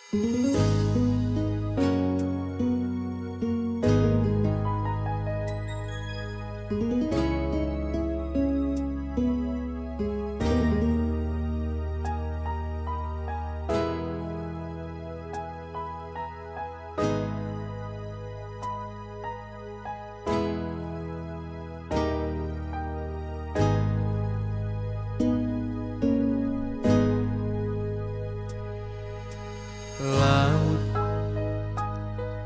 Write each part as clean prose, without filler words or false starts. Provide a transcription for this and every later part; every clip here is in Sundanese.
Laut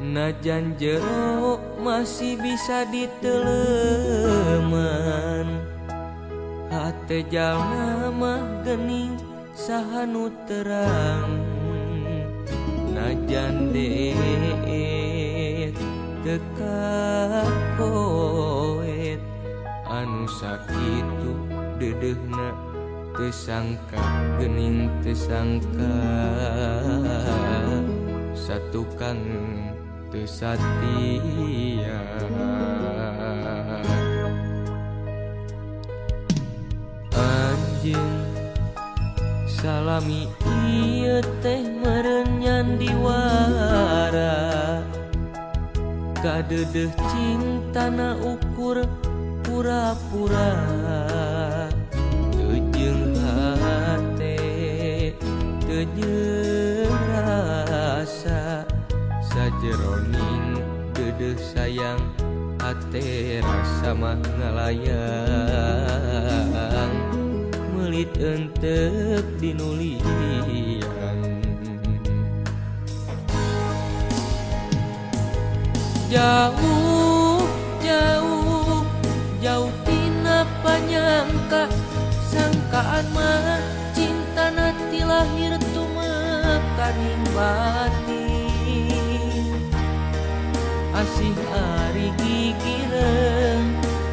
najan jero masih bisa diteleman, hate jalma mah gening saha nu terang. Najan deet teu kakoet, anu sakitu deudeuhna teu sangka gening teu sangka, satukang teu satia. Anjeun salami ieu teh meureun nyandiwara, kadeudeuh cintana ukur pura-pura. Teu jeung hate teu jeung rasa, sajeroning deudeuh sayang hate rasa mah ngalayang. Meulit entep dinulian. Jauh jauh jauh tina panyangka, sangkaan mah cintana ti lahir tumekaning batin. Asih ari gigireun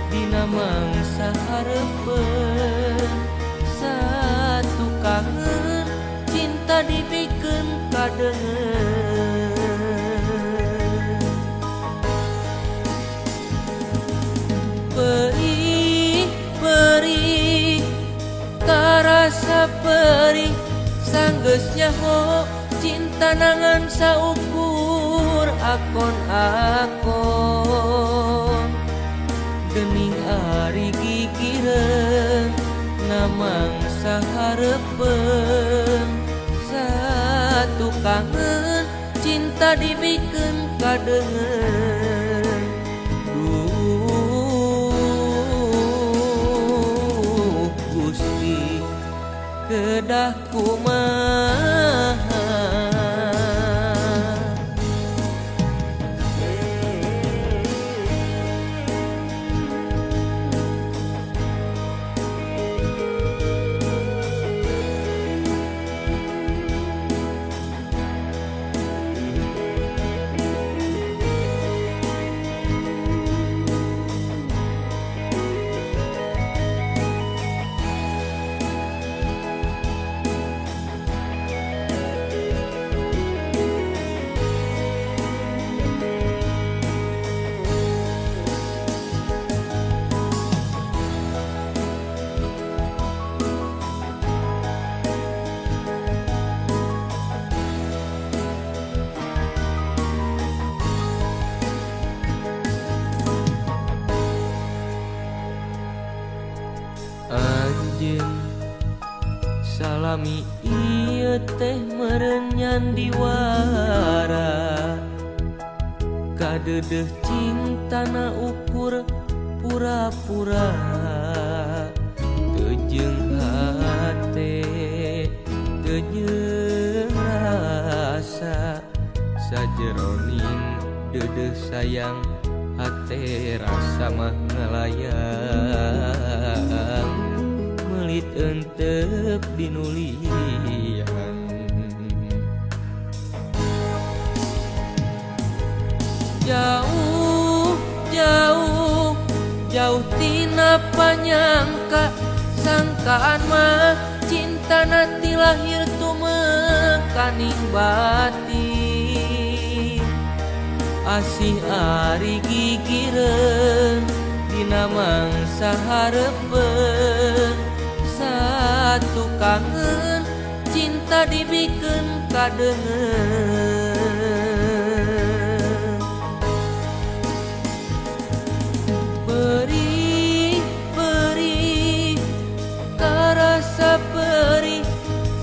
dina mangsa hareupeun, satu kangen cinta dibikeun kadengeun. Perih perih karasa perih, sanggeus nyaho cinta nangan saukur akon-akon. Gening ari gigireun na mangsa hareupeun, satu kangen cinta dibikeun kadengeun. Duh Gusti kedah kumaha. Anjeun salami ieu teh meureun nyandiwara, kadeudeuh cintana ukur pura-pura. Teu jeung hate teu jeung rasa, sajeroning deudeuh sayang hate rasa mah ngalayang. Meulit entep dinulian. Jauh jauh jauh tina panyangka, sangkaan mah cintana ti lahir tumekaning batin. Asih ari gigireun dina mangsa hareupeun, satu kangen cinta dibikeun kadeungeun. Perih perih karasa perih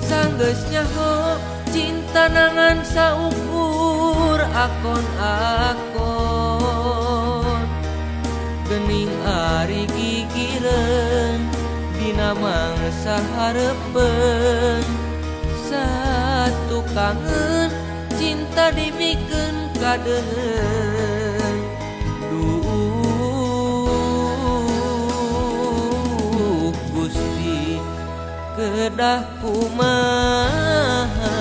sanggeus nyaho cinta nangan saukur akon-akon. Gening ari gigireun dina mangsa hareupeun satu kangen cinta dibikeun kadeungeun. Duh Gusti kedah kumaha.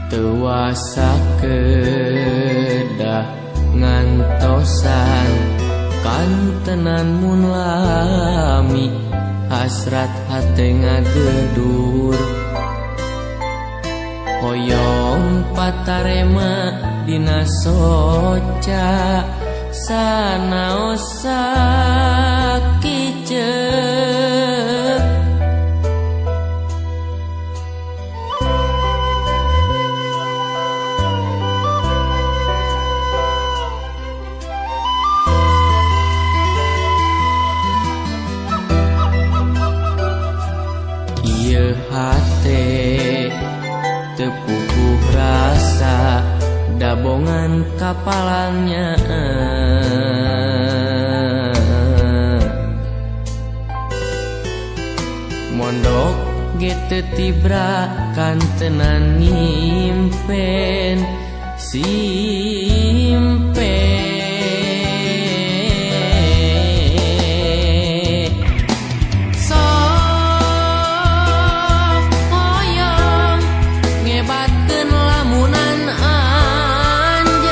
Tewasa kedah ngantosan kantenan mun lami hasrat hate ngagedur hoyong patarema dina soca sanaos sakiceuk. Ieu hate teu puguh rasa dabongan kapalanya mondok ge teu tibra kantenan nyimpen simpe. Sok hoyong ngebatkeun lamunan anjeun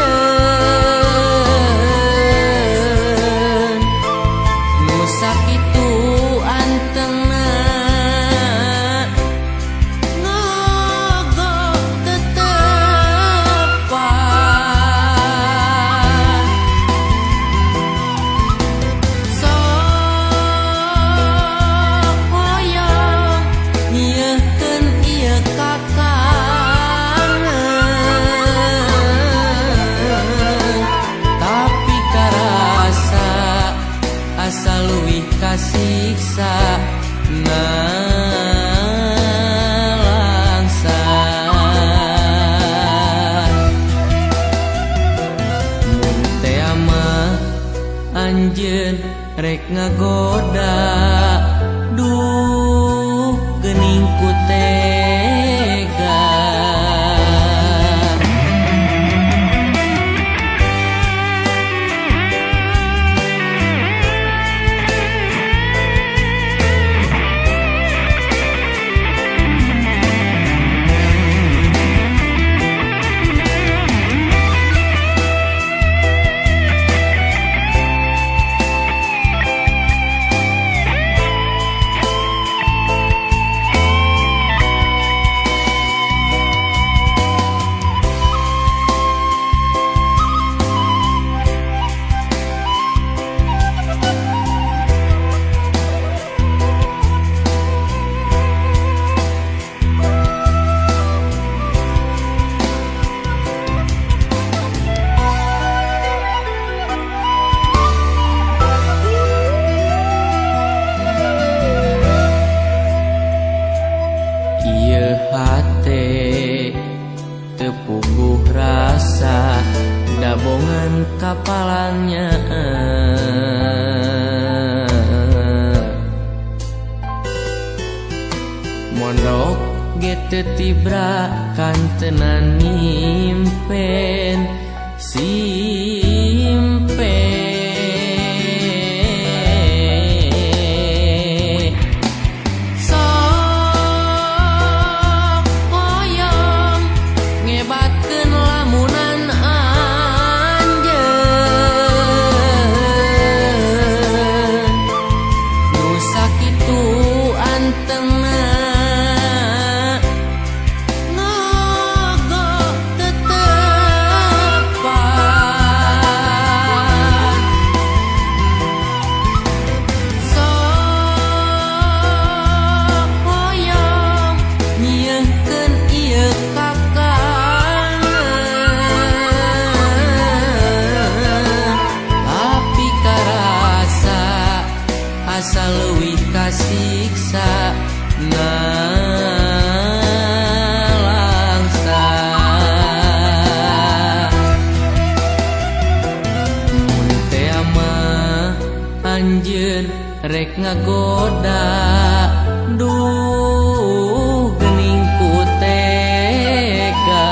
nu sakitu antengna ngogok tetepan. Sok hoyong nyieutkeun ieu kakangen tapi karasa asa leuwih kasiksa nalangsa. Mun tea mah anjeun rek ngagoda duh geuning ku tega. Teu tibra kantenan nyimpen simpe. Sok hoyong ngebatkeun lamunan anjeun, nu sakitu antengna ngogo teu tepat. Sok hoyong nyieunkeun ieu kakangan, tapi karasa asa leuwih kasiksa nalangsa. Mun teh mah anjeun rek ngagoda, duh geuning ku tega.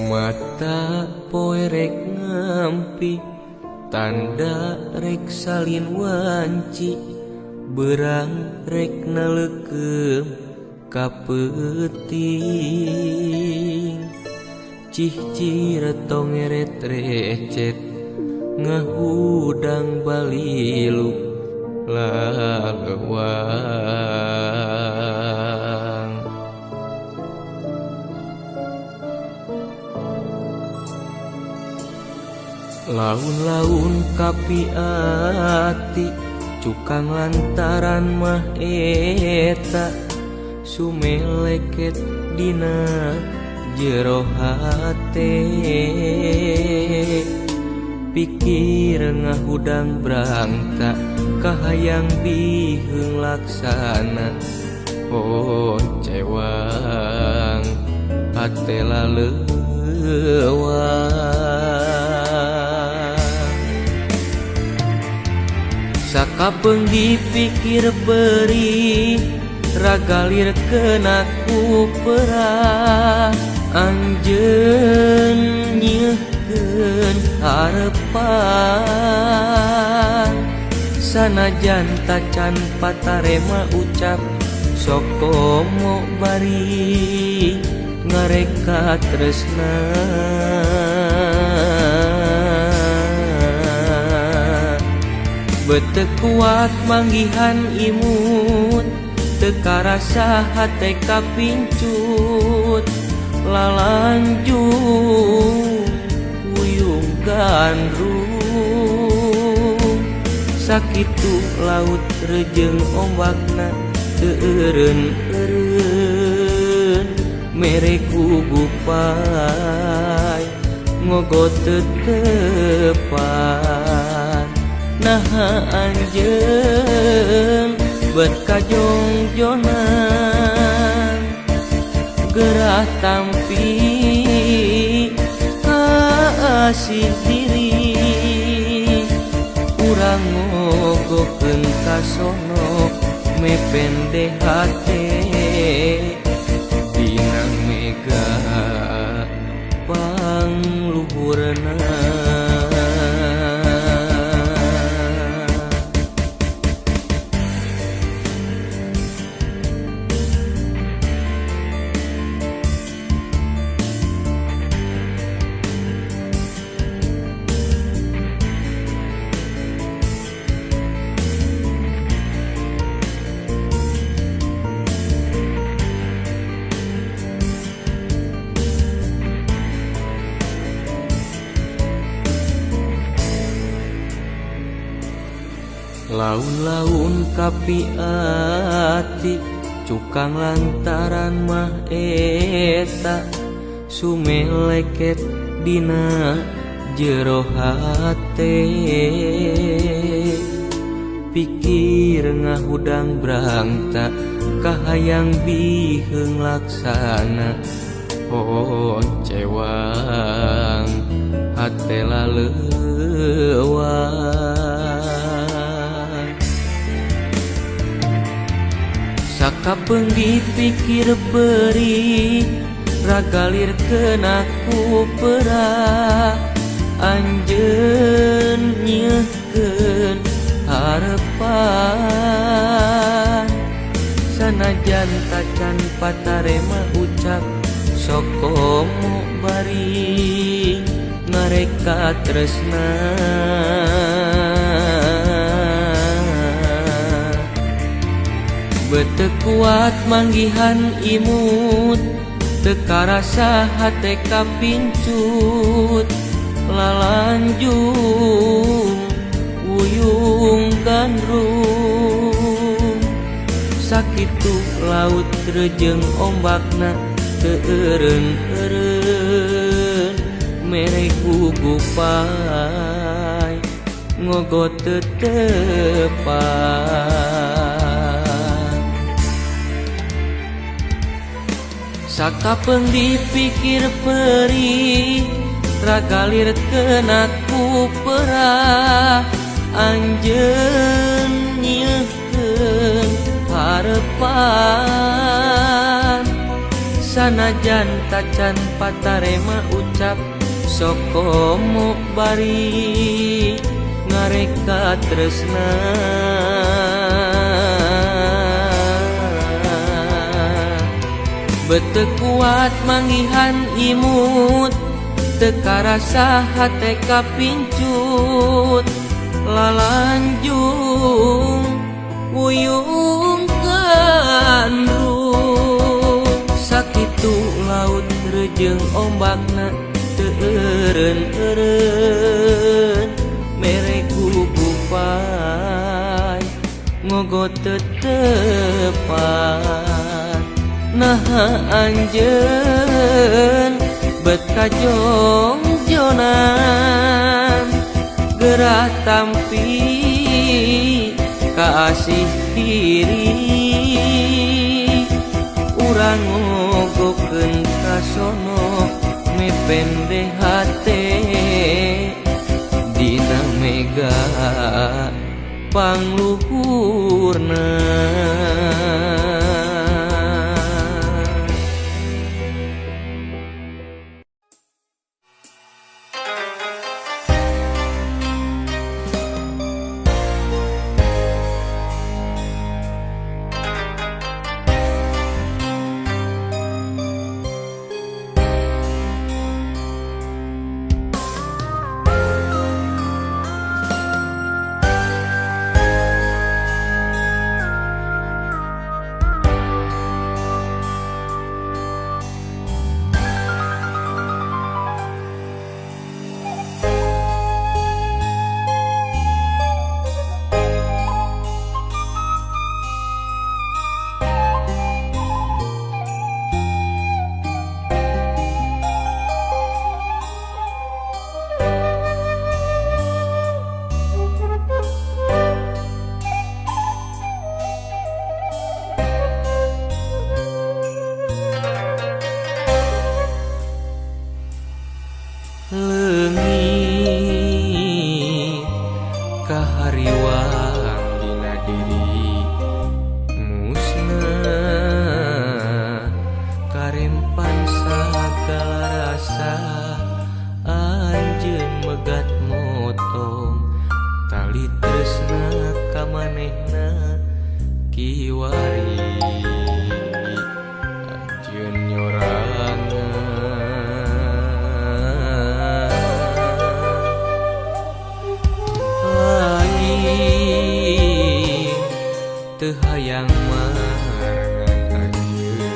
Mata poe rek ngampi, tanda rek salin wanci, berang rek naleukeup ka peuting. Cihcir tongeret recet ngahudang balilu lalewang. Laun-laun kapi ati cukang lantaran mah eta sumeleket dina jero hate. Pikir ngahudang brangta kahayang biheung laksana, oh cewang hate laleuwang. Sakapeung dipikir perih ragalir kena ku perah, anjeun nyieun harepan. Sanajan tacan patarema ucap sok komo bari ngareka tresna. Bete kuat manggihan imut, teu karasa hate kapincut, lalanjung wuyung gandrung. Sakitu laut rejeng ombakna teu eureun-eureun, mere kugupai ngogot teu tepat. Naha anjeun bet kajongjonan, gerah tampi kaasih diri, urang ngogokeun ka sono mepende hate dina mega pangluhurna. Laun-laun kapi ati cukang lantaran mah eta sumeleket dina jero hate. Pikir ngahudang brangta kahayang biheung laksana honcewang hate laleuwang. Sakapeung dipikir perih ragalir kena ku perah anjeun nyeuhkeun harepan. Sanajan tacan patarema ucap sokomo bari ngareka tresna. Bete kuat manggihan imut teu karasa hate kapincut lalanjung wuyung gandrung. Sakitu laut rejeng ombakna teu eureun-eureun mere gugupai ngogot tetepan. Sakapeung dipikir perih ragalir kena ku perah anjeun nyeuhkeun harepan. Sanajan tacan patarema ucap sokomo bari ngareka tresna. Bete kuat manggihan imut teu karasa hate kapincut lalanjung wuyung gandrung. Sakitu laut rejeng ombakna teu eureun-eureun mere gugupai ngogot tetepan. Naha anjeun bet kajongjonan geura tampi kaasih diri. Urang ngogokeun kasono mepende hate dina mega pangluhurna. Leungit kahariwang dina diri musnah karempan sagala rasa anjeun megat motong tali tresna ka manehna kiwari anjeun nyorangan. Teu hayang marangan anjeun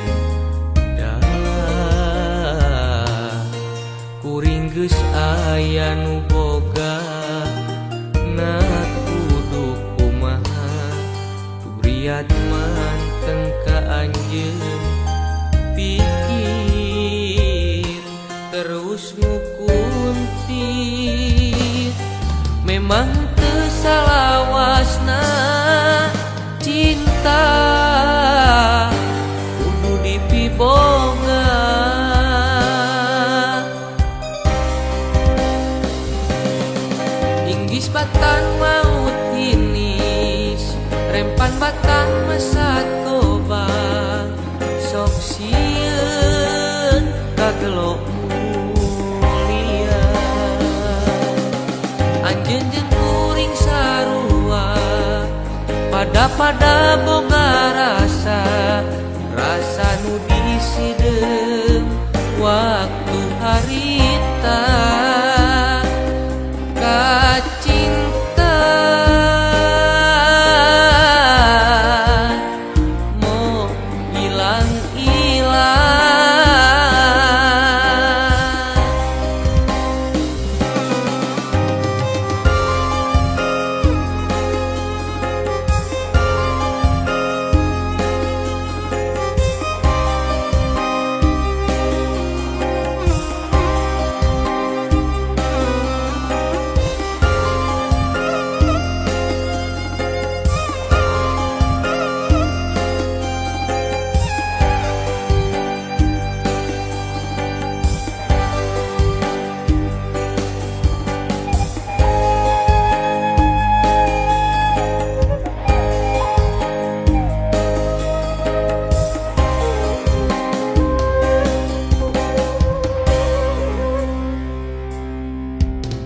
dalah kuring geus aya nu boga na kudu kumaha. terus ngukunti. Memang teu salawasna cinta kudu dipiboga. Inggis batan maut hinis, rempan batan mesat gobang. Sok sieun kagelo mulia. Anjeun jeung kuring sarua, pada-pada boga rasa. Rasa nu disideum waktu harita. Kacinta mo ilang-ilang.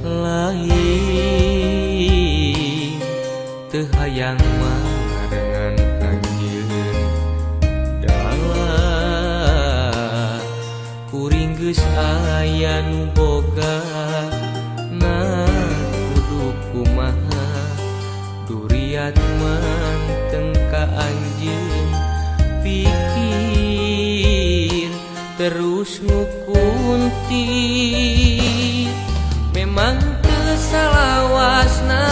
Lain teu hayang marengan anjeun, dalah kuring geus aya nu boga. Nah kudu kumaha duriat manteng ka anjeun, pikir terus ngukunti. Memang teu salawasna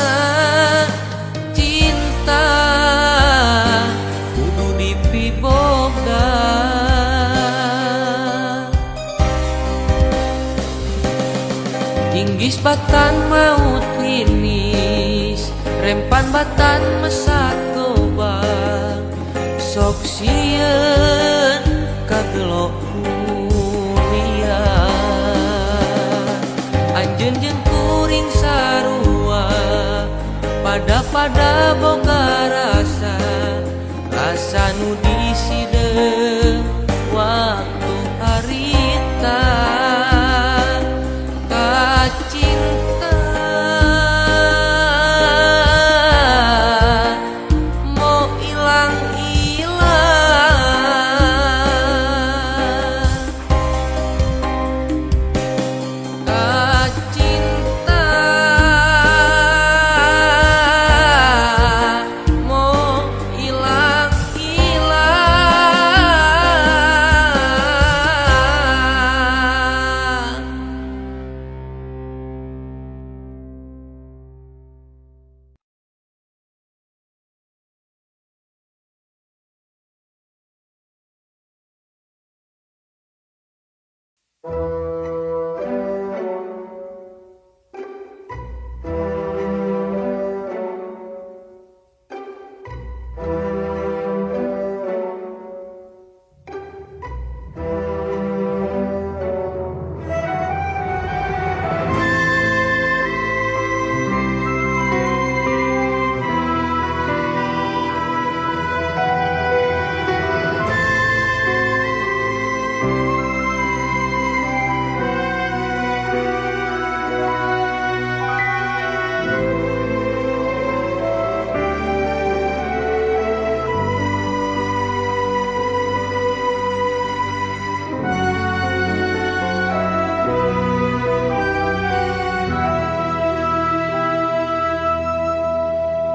cinta kudu dipiboga. Inggis batan maut hinis, rempan batan mesat gobang. Sok sieun kagelo mulia. Anjeun jeung kuring sarua, pada-pada boga rasa. Rasa nu disideum waktu harita. Kacinta mo ilang-ilang. Kacinta mo ilang-ilang.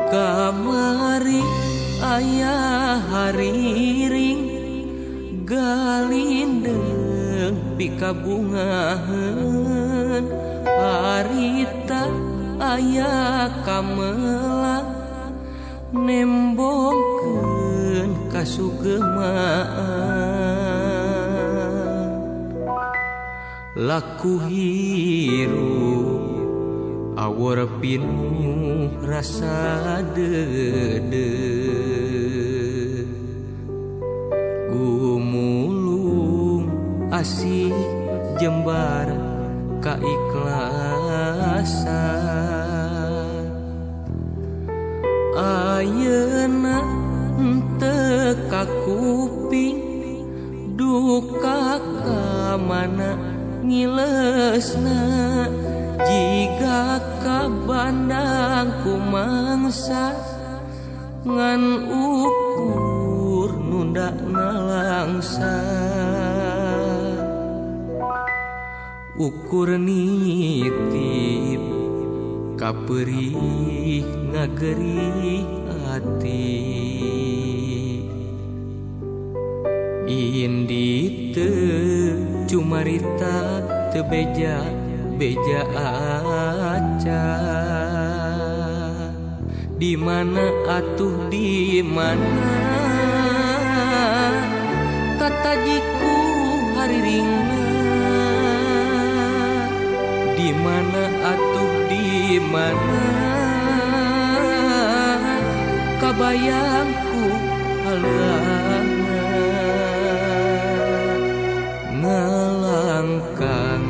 Kamari aya hariring galindeng pikabungaheun. Harita aya kamelang nembongkeun kasugemaan. Laku hirup awor pinuh rasa deudeuh gumulung asih jembar kaikhlasan ayeuna teu kakuping duka ka mana ngilesna jiga ka bandang kumangsa ngan ukur nunda nalangsa ukur nitip kaperih ngagerih ati indi teu cumarita teu beja beja acan di mana atuh di mana katajiku hariringna di mana atuh di mana kabayangku halana ngalangkang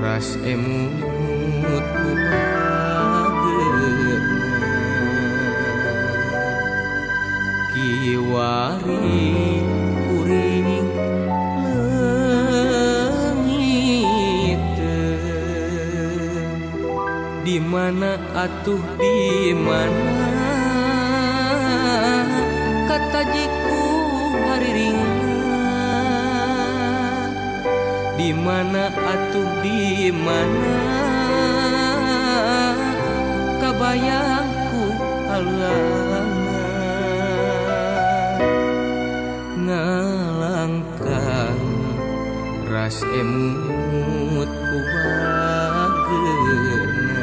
ras emut ku bageurna kiwari kuring leungiteun di mana atuh di mana katajiku hariringna di mana atuh di mana kabayangku halana ngalangkang ras emut ku bageurna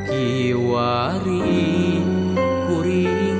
kiwari kuring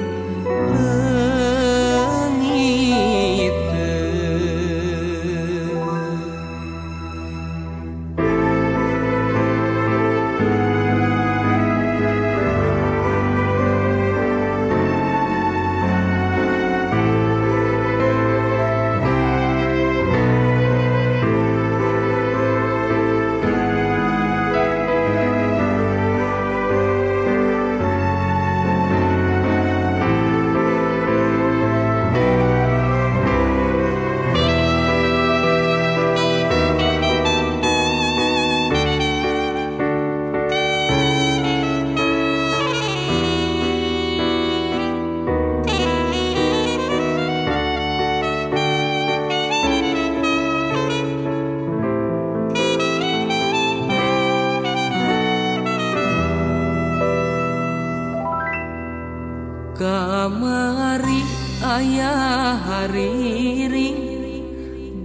kamari ayah hariring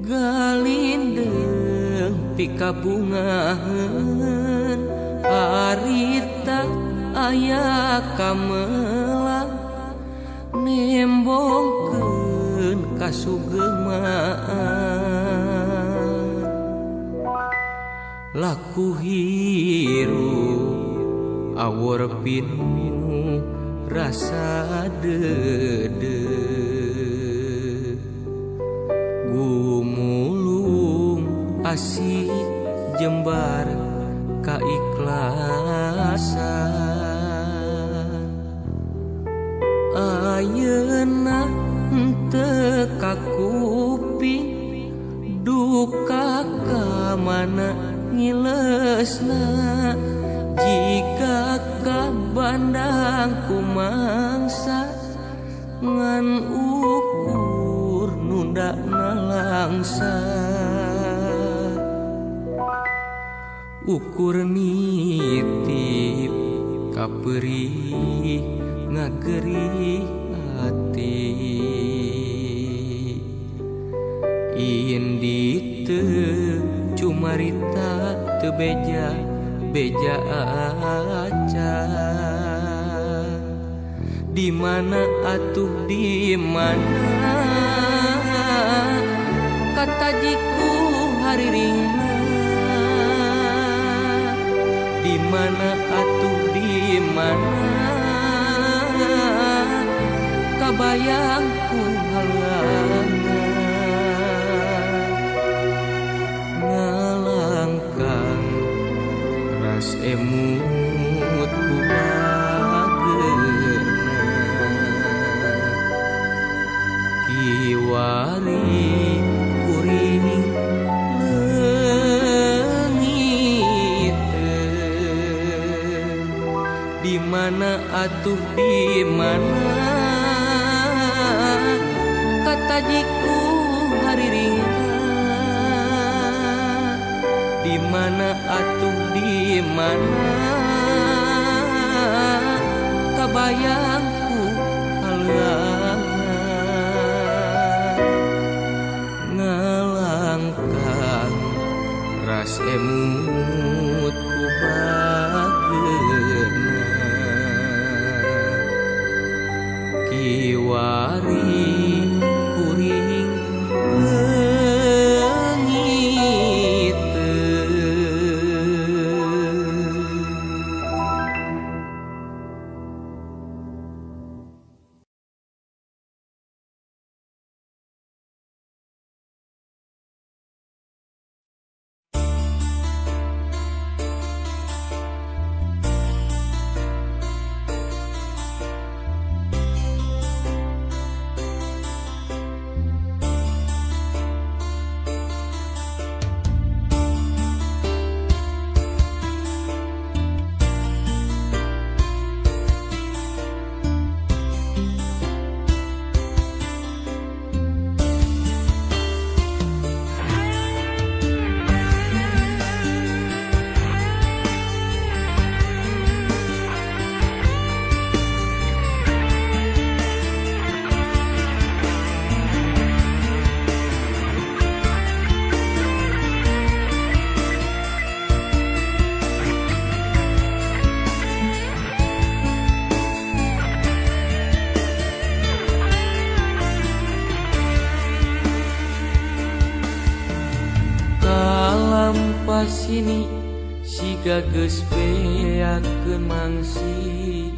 galindeng pikabungahan harita ayah kamelang nembongkeun kasugemaan laku hirup awor pinuh rasa deudeuh gumulung asih jembar kaikhlasan ayeuna teu kakuping duka ka mana ngilesna jika ka bandang kumangsa ngan ukur nunda nalangsa ukur nitip kaperih ngagerih ati indi teu cumarita teu beja beja acan di mana atuh di mana Katajiku hariringna di mana atuh di mana kabayangku halangan ngalangkang ras emut ku bageurna kiwari kuring leungiteun di mana atuh di mana katajiku hariringna di mana atuh di mana kabayangku halangan ngalangkang ras emut ku bageurna kiwari kuring leungiteun. Sini siga geus beakeun mangsi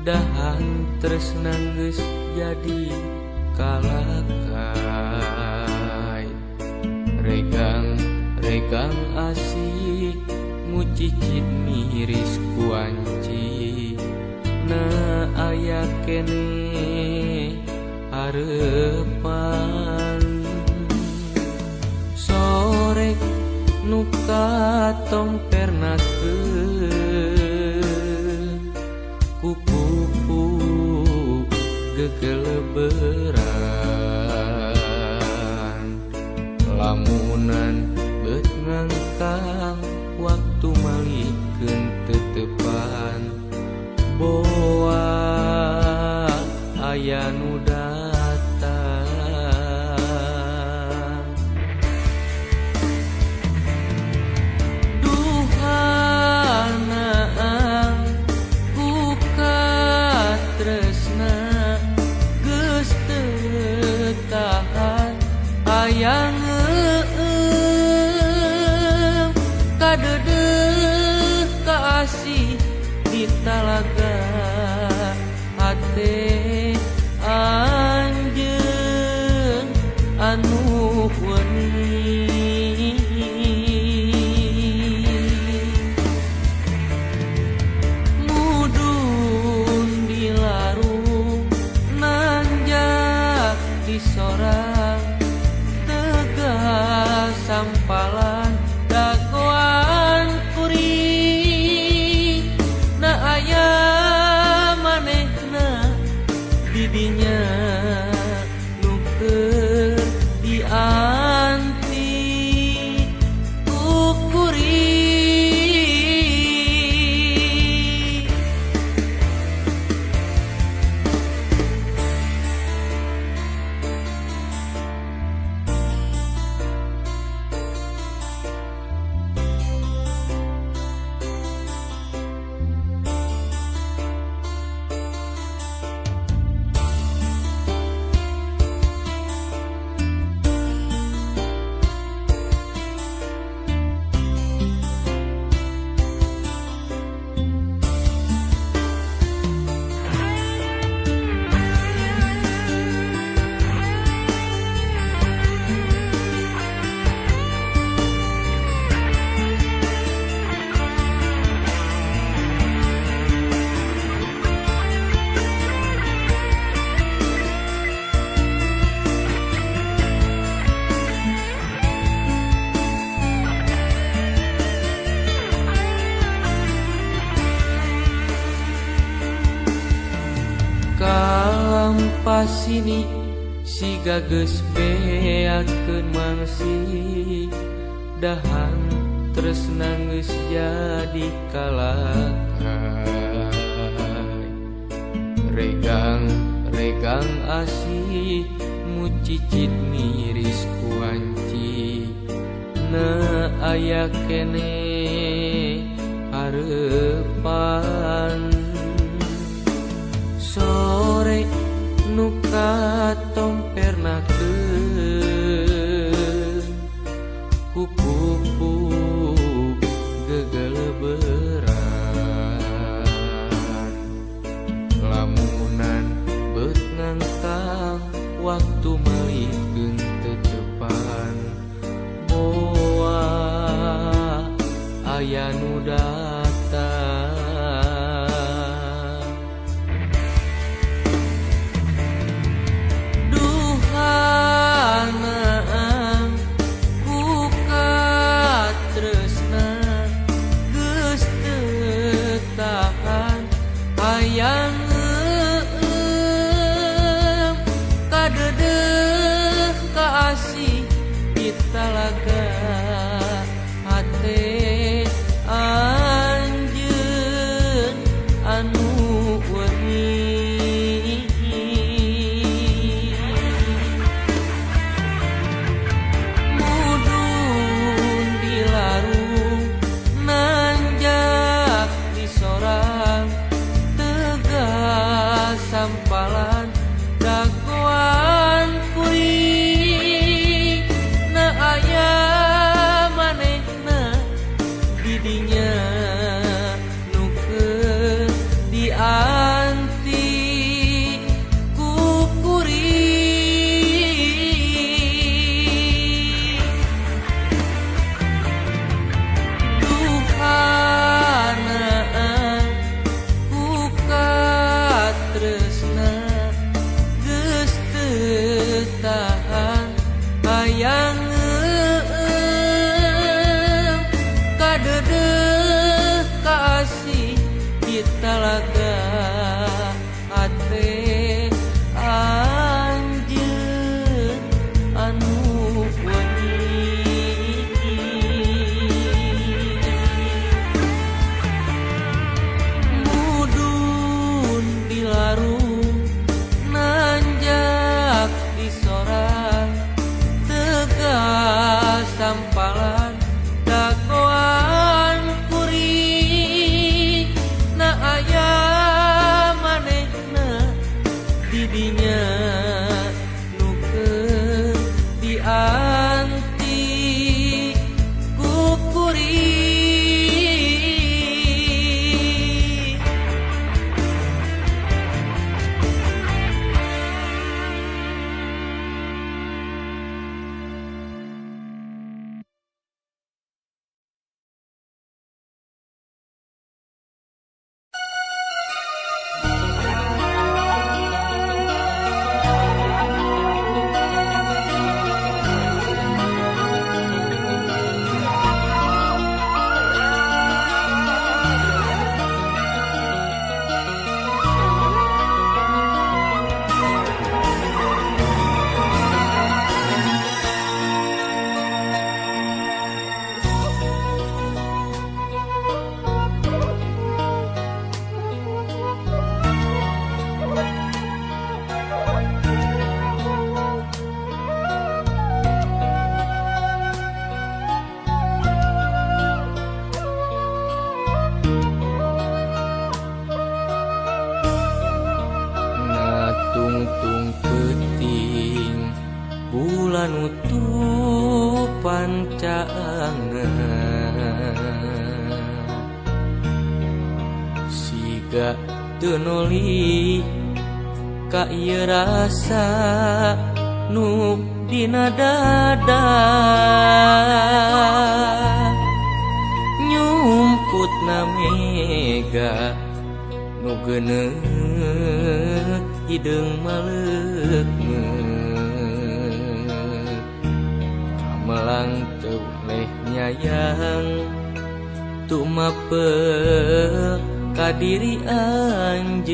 dahan tresna geus jadi kalakai regang regang asih mucicit miris kuanci na aya kene harepan sore nu katon pernakeun ku pupu gegeleberan lamunan beut ngangkang waktu malikeun tetepan boa aya nu datang. Duhanaan ku katresna geus teu tahan hayang eueum kadeudeuh kaasih di talaga hate anjeun anu wening mudun di larung nanjak di sorang tegas sampalan dagoan kuring na aya manehna pasini siga geus beakeun mangsi dahang tresna geus jadi kalakai regang regang asih mucicit miris kuanci na aya kene harepan sore nu katompernakeun ku pupu gegeleberan lamunan beut ngangkang waktu malikeun tetepan boa aya nu datang duhanaan ku katresna geus teu tahan hayang eueum kadedeh ka asih ditalaga hate anjeun anu weuni mudun di larung nanjak di sorang tegas sampalan dagoan kuring na aya manehna didinya nu keur dianti ku kuring duhanaan ku katresna geus teu tahan hayang eueum kadedeh ka asih ditalaga hate anjeun anu weuni mudun di larung nanjak di sorang tegas sampalan dagoan kuring na aya manehna didinya nu keur dianti ku kuring. Natungtung peuting bulan utuh pancaangna siga teu noli ka ieu rasa nu dina dada nyumput na mega nu geuneut hideung maleukmeuk kamelang teu leh nyayang tumapel ka diri anjeun.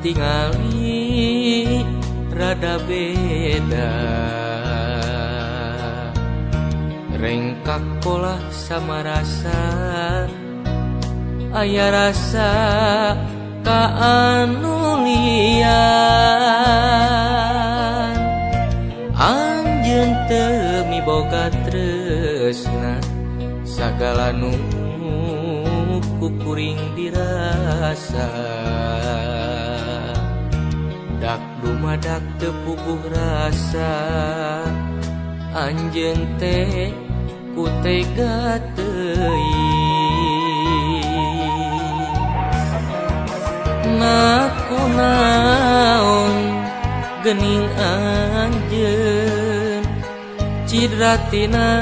Katingali rada beda, rengkak pola sama rasa, aya rasa ka anu lian. Anjeun teu miboga tresna, sagala nu ku kuring dirasa. Dak dumadak teu puguh rasa, anjeun teh ku tega teuing. Naku naon geuning anjeun, cidra tina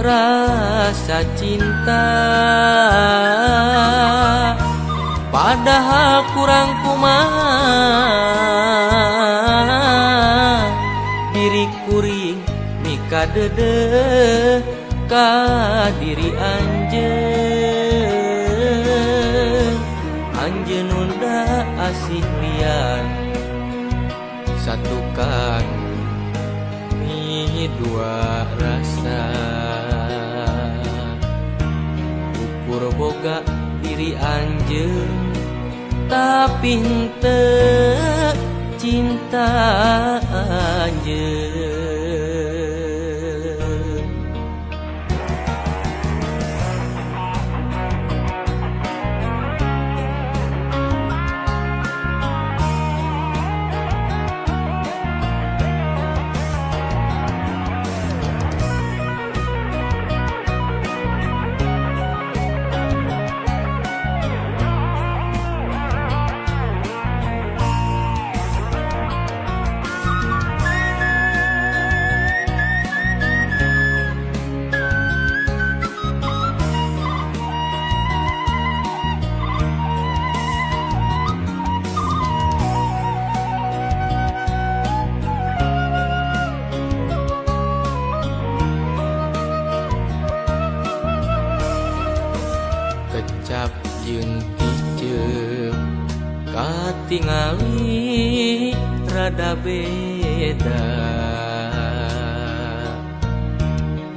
rasa cinta. Padahal kurang kumaha diri kuring mikadeudeuk ka diri anjeun. Anjeun nunda asih lian, satukang mi dua rasa. Ukur boga diri anjeun, tapi henteu cinta anjeun. Kecap jeung ticeup katingali rada beda,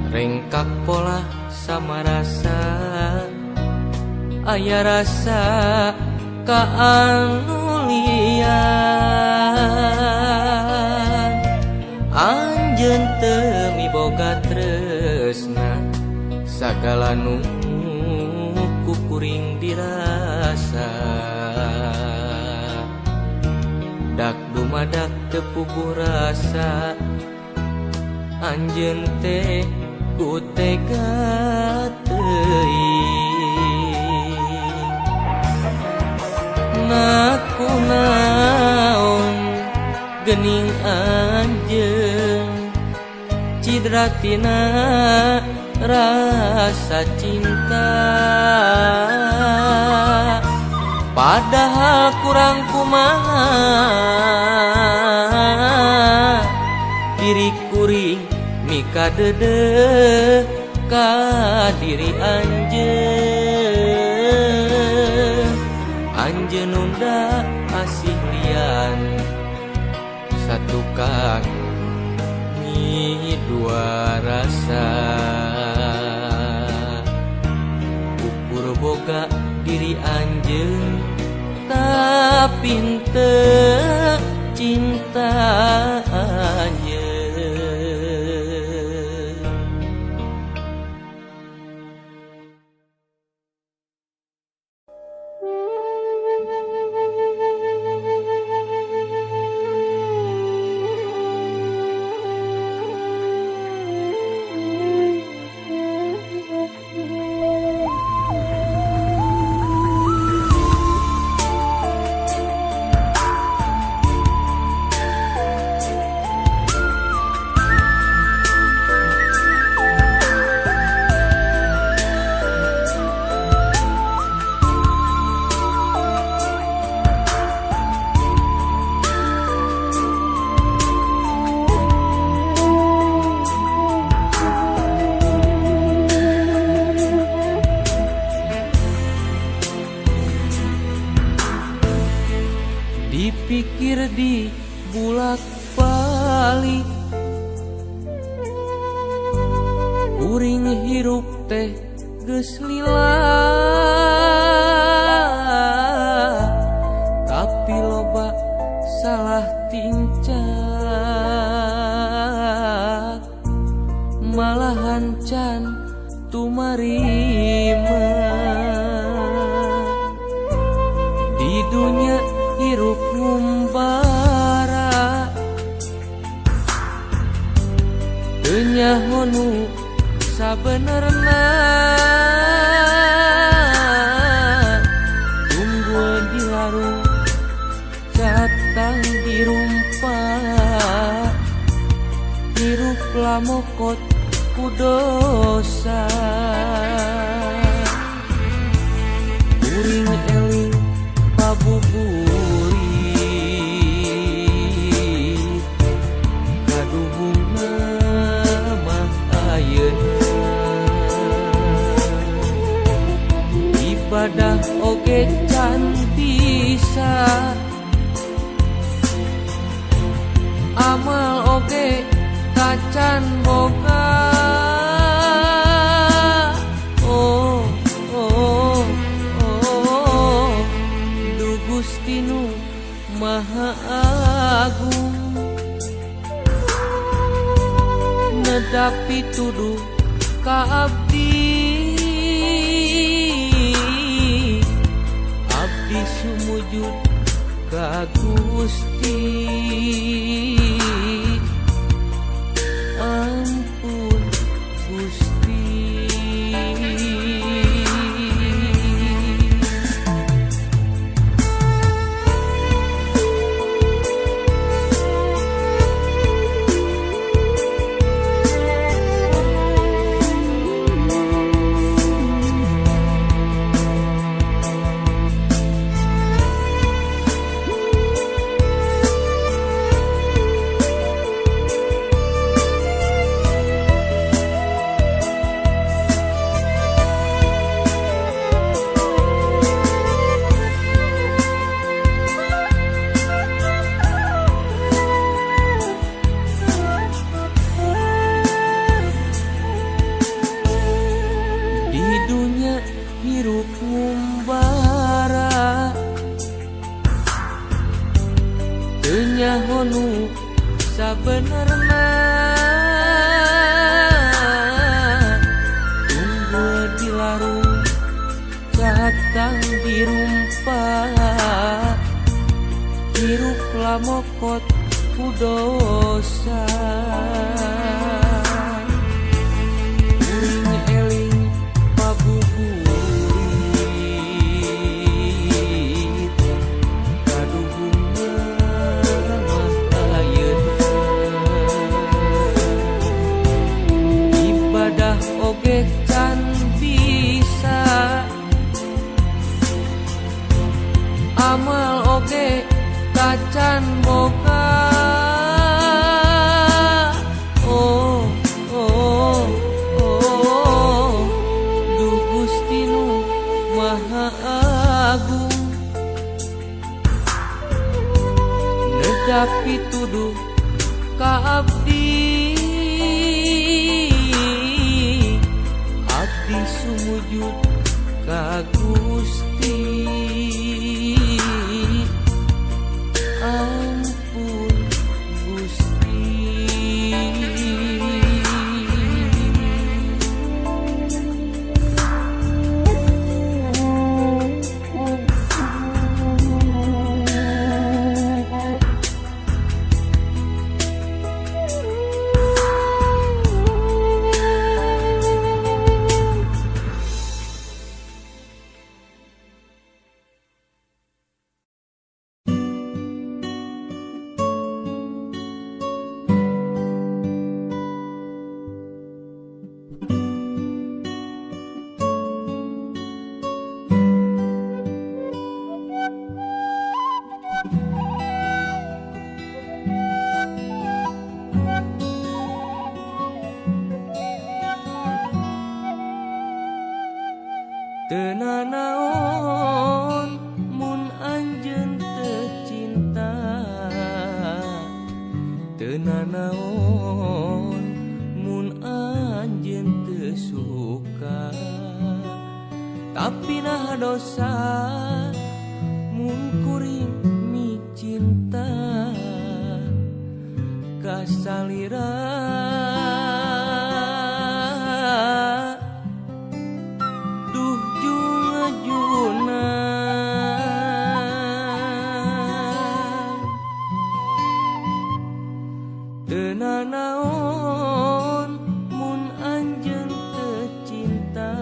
rengkak pola sama rasa, aya rasa ka anu lian. Anjeun teu miboga tresna, sagala nu ku kuring dirasa. Dak dumadak teu puguh rasa, anjeun teh ku tega teuing. Naku naon geuning anjeun, cidra tina rasa cinta. Padahal kurang kumaha diri kuring mikadeudeuh ka diri anjeun. Anjeun nunda asih lian, satukang mi dua rasa. Ukur boga diri anjeun, tapi henteu cinta anjeun. silih bulak-balik. Kuring hirup teh geus lila, tapi loba salah tingcak, malahan can tumarima. Di dunya hirup ngumbara, teu nyaho nu sabenerna. Tunggul di larung, catang dirumpak, hirup lamokot ku dosa. Kuring eling pabuburit, kaduhungna mah ayeuna. Ibadah oge can bisa, amal oge tacan boga. Oh, oh, oh, du Gusti nu Maha Agung, nedapi tuduh ka abdi. Abdi sumujud ka Gusti, ampun Gusti. Di dunya hirup ngumbara, teu nyaho nu sabenerna. Tunggul di larung, catang dirumpak, hirup lamokot ku dosa. Kuring eling pabuburit, kaduhungna mah ayeuna. Ibadah oge can bisa, amal oge tacan boga. Oh, oh, oh, du Gusti nu Maha Agung, nedapi tuduh ka abdi. Abdi sumujud ka Gusti, ampun Gusti. nanaon mun anjeun teu suka, tapi naha dosa mun kuring micinta ka salira. Duh jung-juna teu nanaon mun anjeun teu cinta,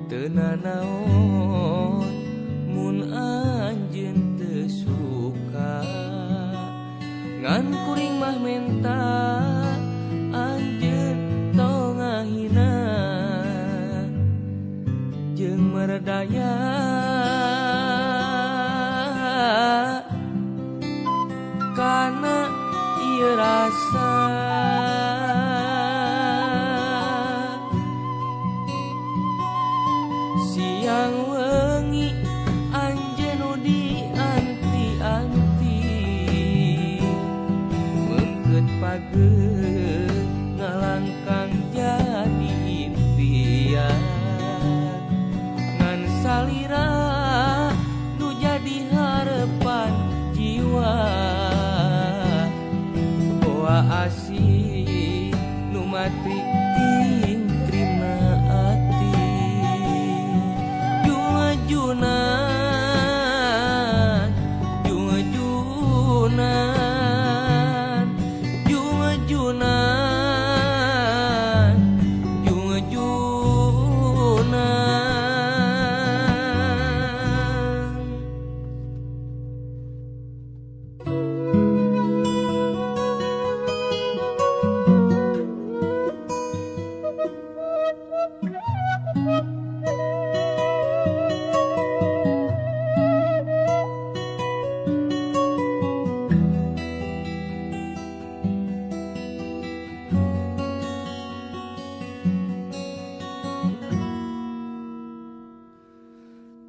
teu nanaon mun anjeun teu suka, ngan kuring mah menta anjeun tong ngahina jeung merdaya kana ieu rasa. Siang wengi anjeun nu dianti-anti, meungkeut pageuh ngalangkang jadi impian, ngan salira nu jadi harepan jiwa. Boa asih nu matri ting trima ati, jung-junan jung-junan jung-junan jung-junan.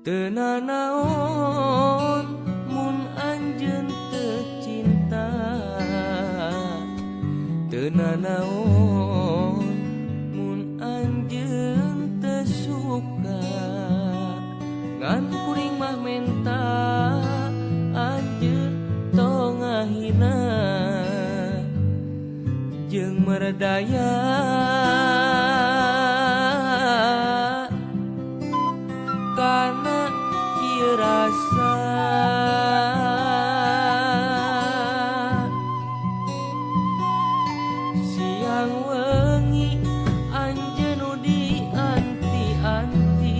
Teu nanaon mun anjeun teu cinta, teu nanaon mun anjeun teu suka, ngan kuring mah menta anjeun tong ngahina jeung merdaya kana ieu rasa. Siang wengi anjeun nu dianti-anti,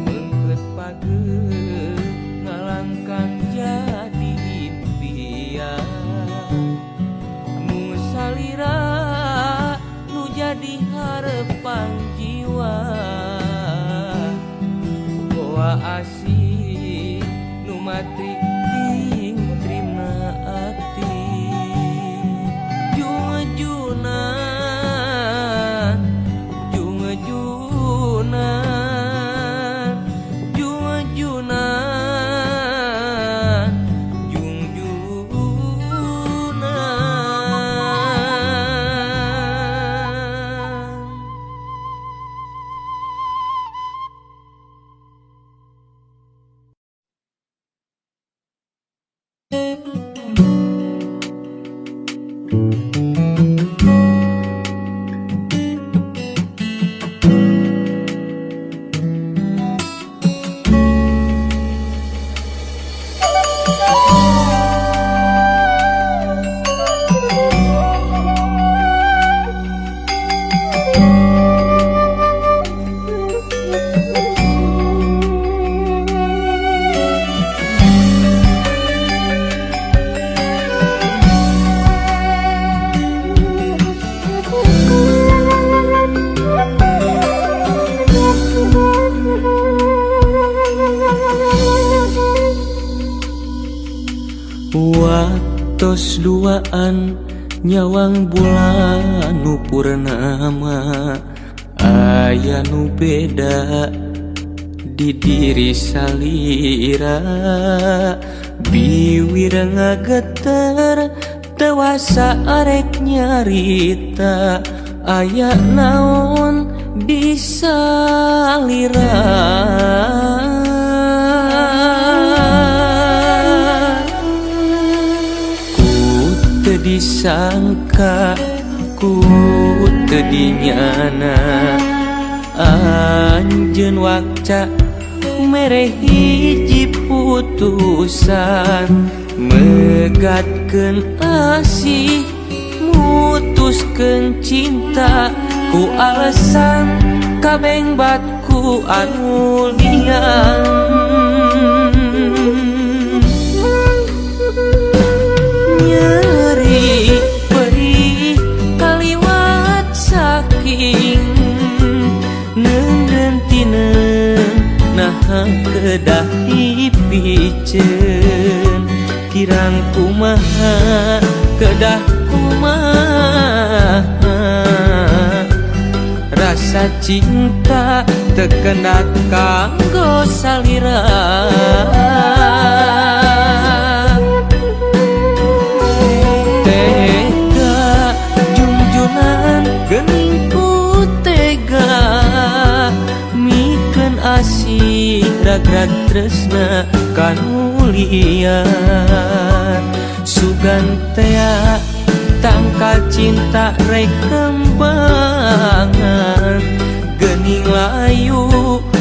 meungkeut pageuh ngalangkang jadi impian, mung salira nu jadi harepan jiwa. Boa asih nu matri ting trima ati, jung-junan jung-junan jung-junan jung-junan. Waktos duaan nyawang bulan nu purnama, aya nu beda di diri salira. Biwir ngageter tewasa arek nyarita aya naon bisa lira. Ku teu disangka, ku teu dinyana, anjeun wakca mere hiji putusan, megatkeun asih, mutuskeun cinta, ku alasan kabeng batku anu lian. Nyeri perih kaliwat saking neundeun tineung, naha kedah dipiceun, kirang kumaha kedah kumaha, rasa cinta teu kendat kanggo salira. Tega jungjunan geuning ku tega, mikeun asih ragrag tresna kanu liar. Sugan tea tangkal cinta rek kembangan, geuning layu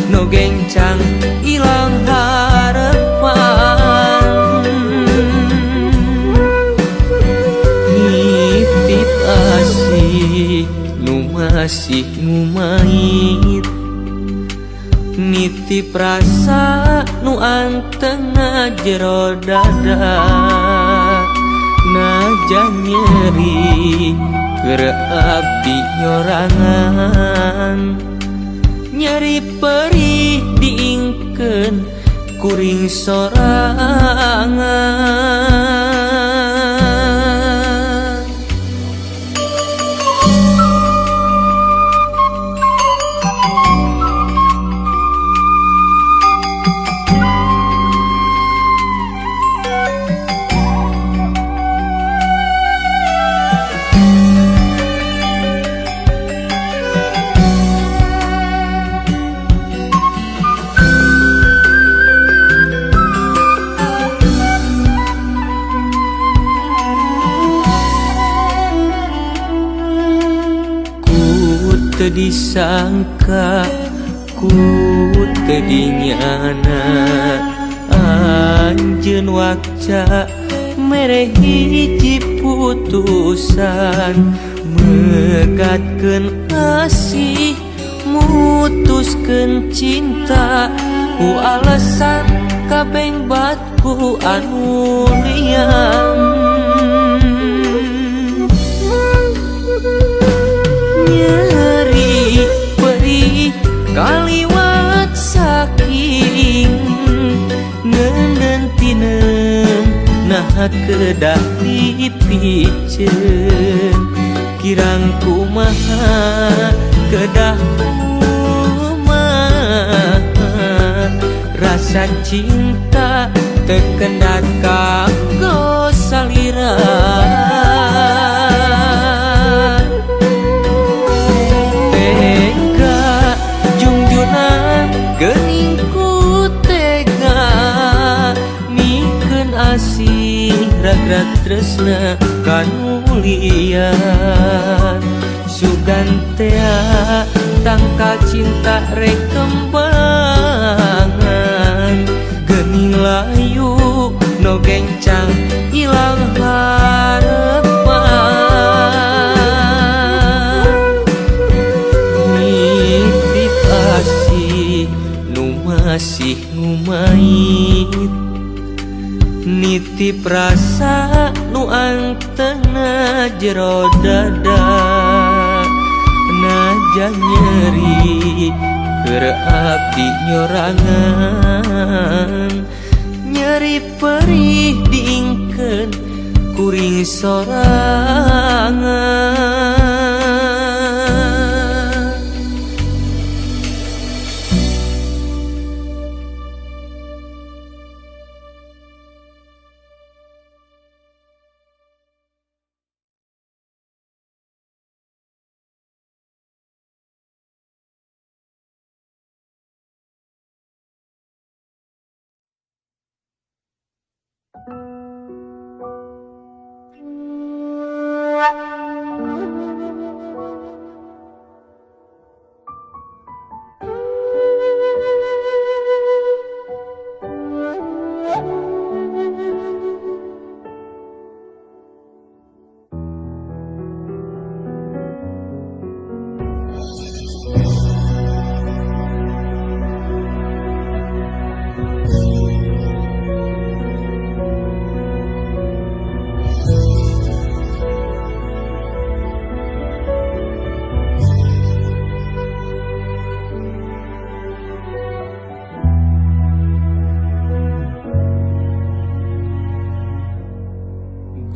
nu gencang ilang harepan. Nitip asih nu masih ngumait, nitip rasa nu anteng jero dada, najan nyeri keur abdi nyorangan, nyeri perih diingkeun kuring sorangan. Teu disangka, ku teu dinyana, anjeun wakca mere hiji putusan, megatkeun asih, mutuskeun cinta, ku alasan kabeng batku anu lian. Nyeri perih kaliwat saking ngeundeun tineung, naha kedah dipiceun, kirang kumaha kedah kumaha, rasa cinta teu kendat kanggo salira. Tega jungjunan geuning ku tega, mikeun asih ragrag tresna kanu liar. Sugan tea tangkal cinta rek kembangan, geuning layu nu gencang ilang harepan. Nitip asih nu masih ngumait, nitip rasa nu antengna jero dada, najan nyeri keur abdi nyorangan, nyeri perih diingkeun kuring sorangan.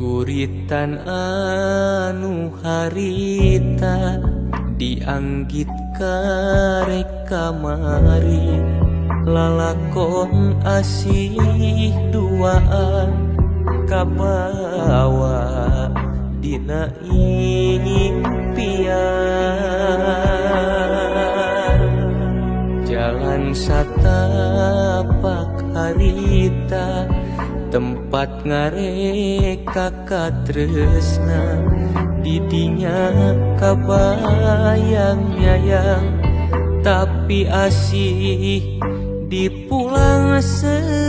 Guritan anu harita dianggit karek kamari, lalakon asih duaan kabawa dina impian. Jalan satapak harita tempat ngareka katresna, didinya kabayang nyayang tapi asih dipulang sengi.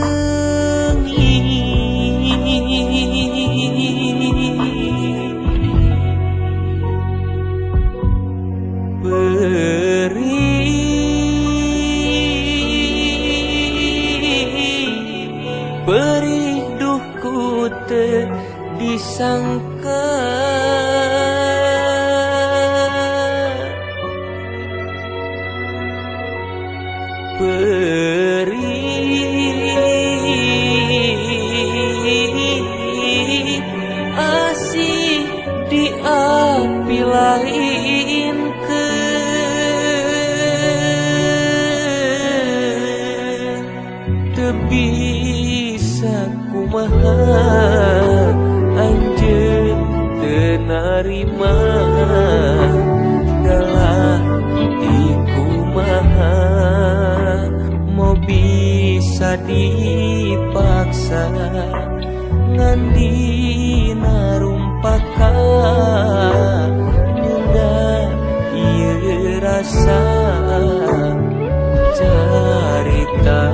Perih duhku teu disangka, perih asih di api lain ke. Teu bisa kumaha anjeun teu narima, dalah di kumaha mau bisa dipaksa ngan dina rumpaka nyunda ieu rasa carita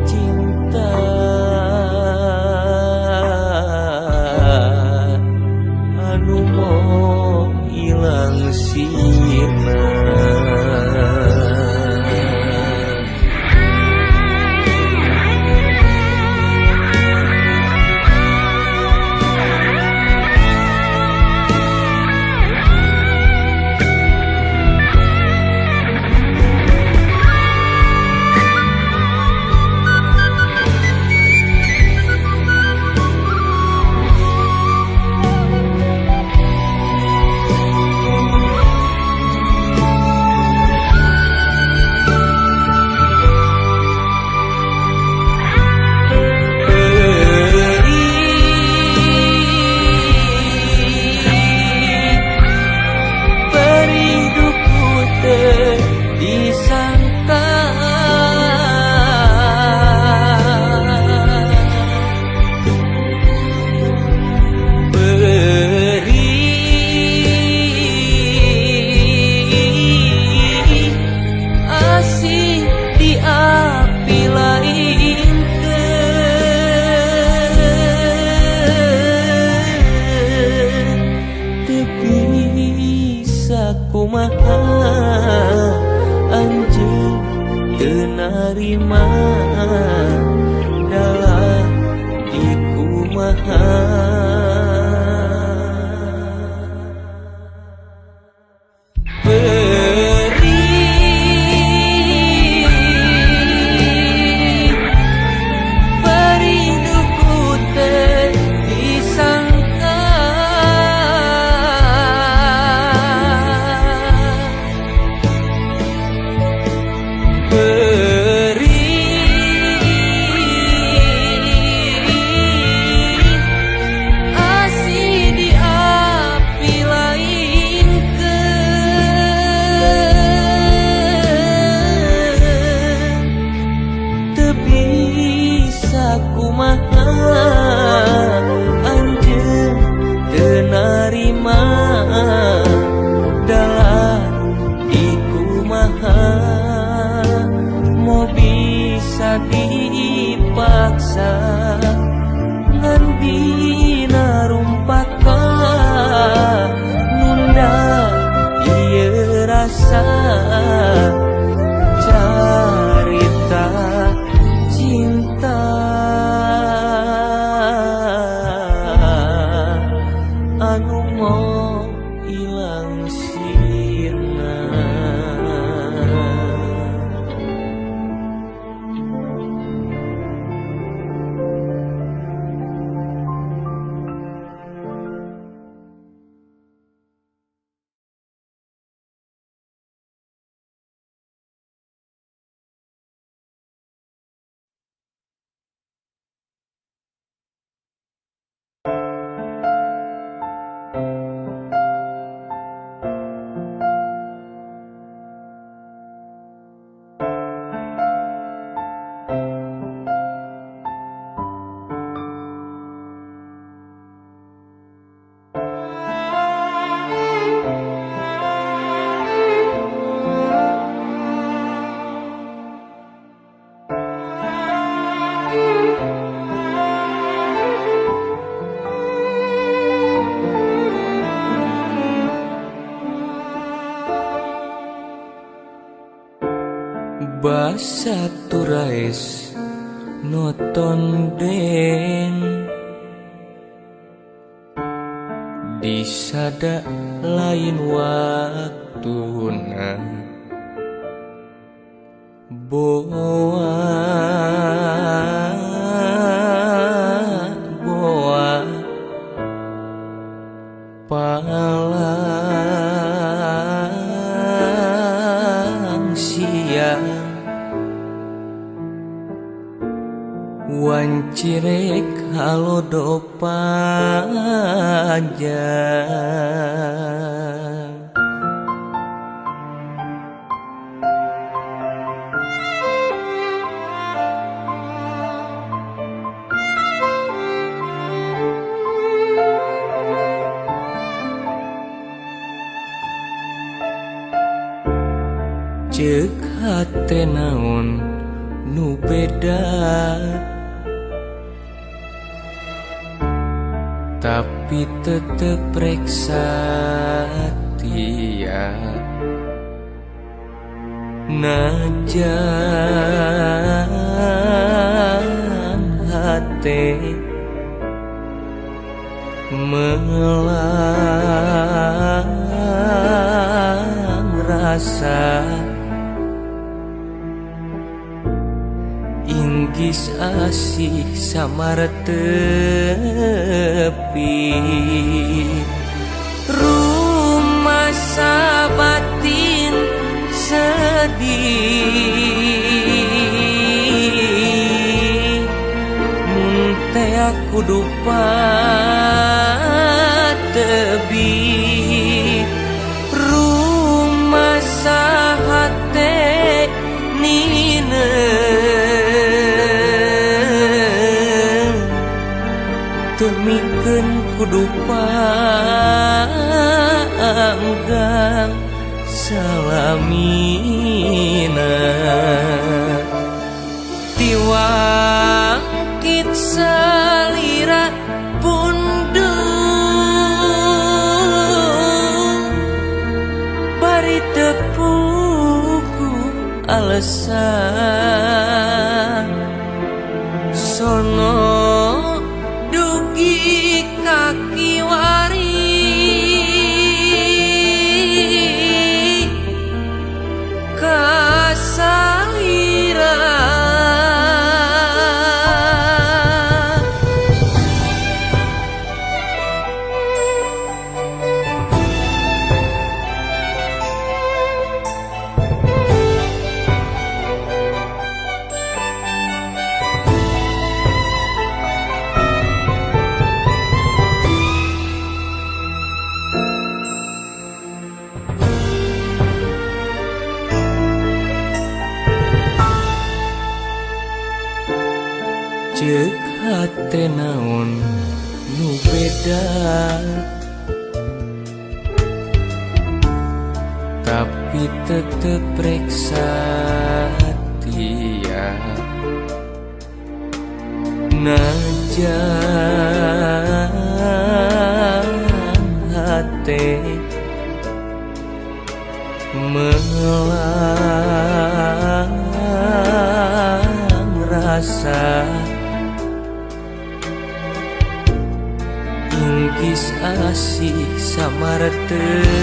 cinta anu mau ilang sina. kumaha anjeun teu narima dalah dikumaha mo bisa dipaksa ngan dina rumpaka nunda ieu rasa carita cinta anu mau ilang sirna. Basa turaes noton den disada lain waktuna boa boa palang siang wancirek halodo panjang. Ceuk hate naon nu beda tapi tetep rek satia najan hate melang rasa inggis asih samar tepi rumah batin sedih mun teh kudu patebi rumah sahate nine temikeun kudu panggang salamina tiwangkit salira pundung bari tepuku alasan sono dugi kaki wari kasalira. Hate naon nu beda, tapi tetep rek satia. Najan hate melang rasa, inggis asih samar tepi.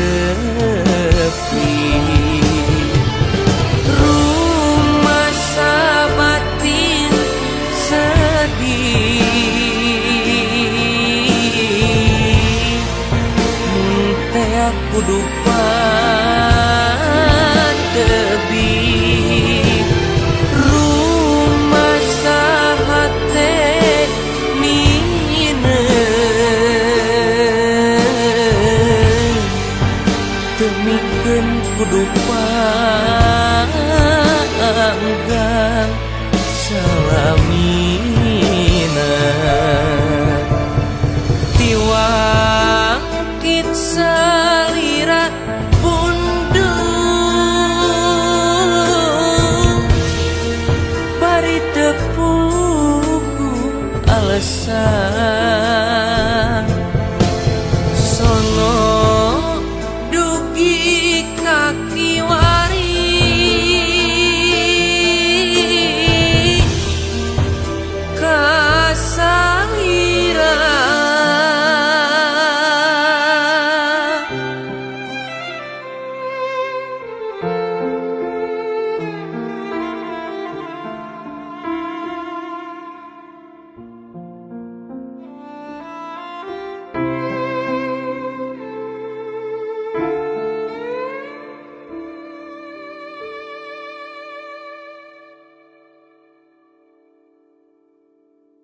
Rumasa batin sedih, mun tea kudu tebih. Rumasa hate mineun, teu mikeun kudu panggang salamina. Tiwangkit salira pundung, bari teu puguh alasan.